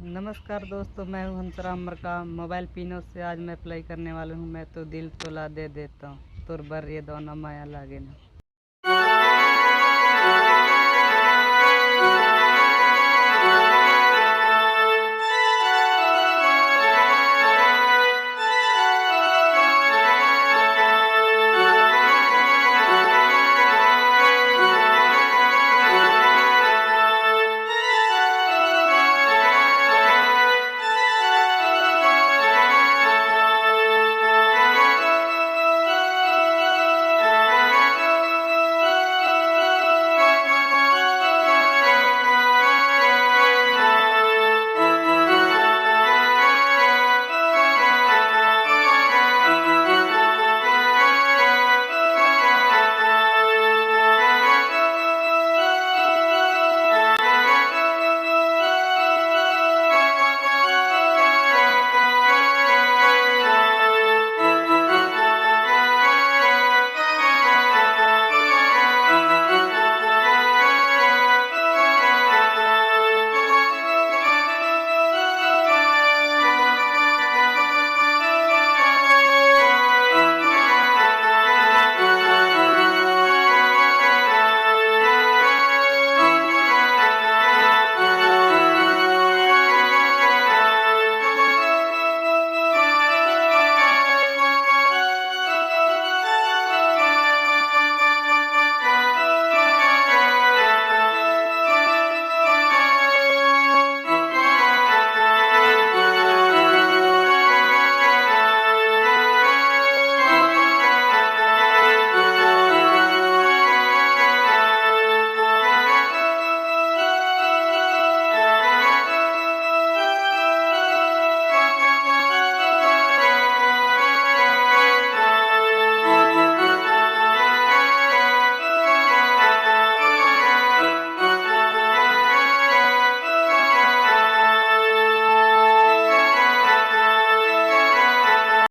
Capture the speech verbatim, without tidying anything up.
नमस्कार दोस्तों, मैं हूं हंसराम मरकाम। मोबाइल पीनो से आज मैं प्ले करने वाला हूं, मैं तो दिल तोला दे देता हूं, तोर बर ये दौना माया लागे ना।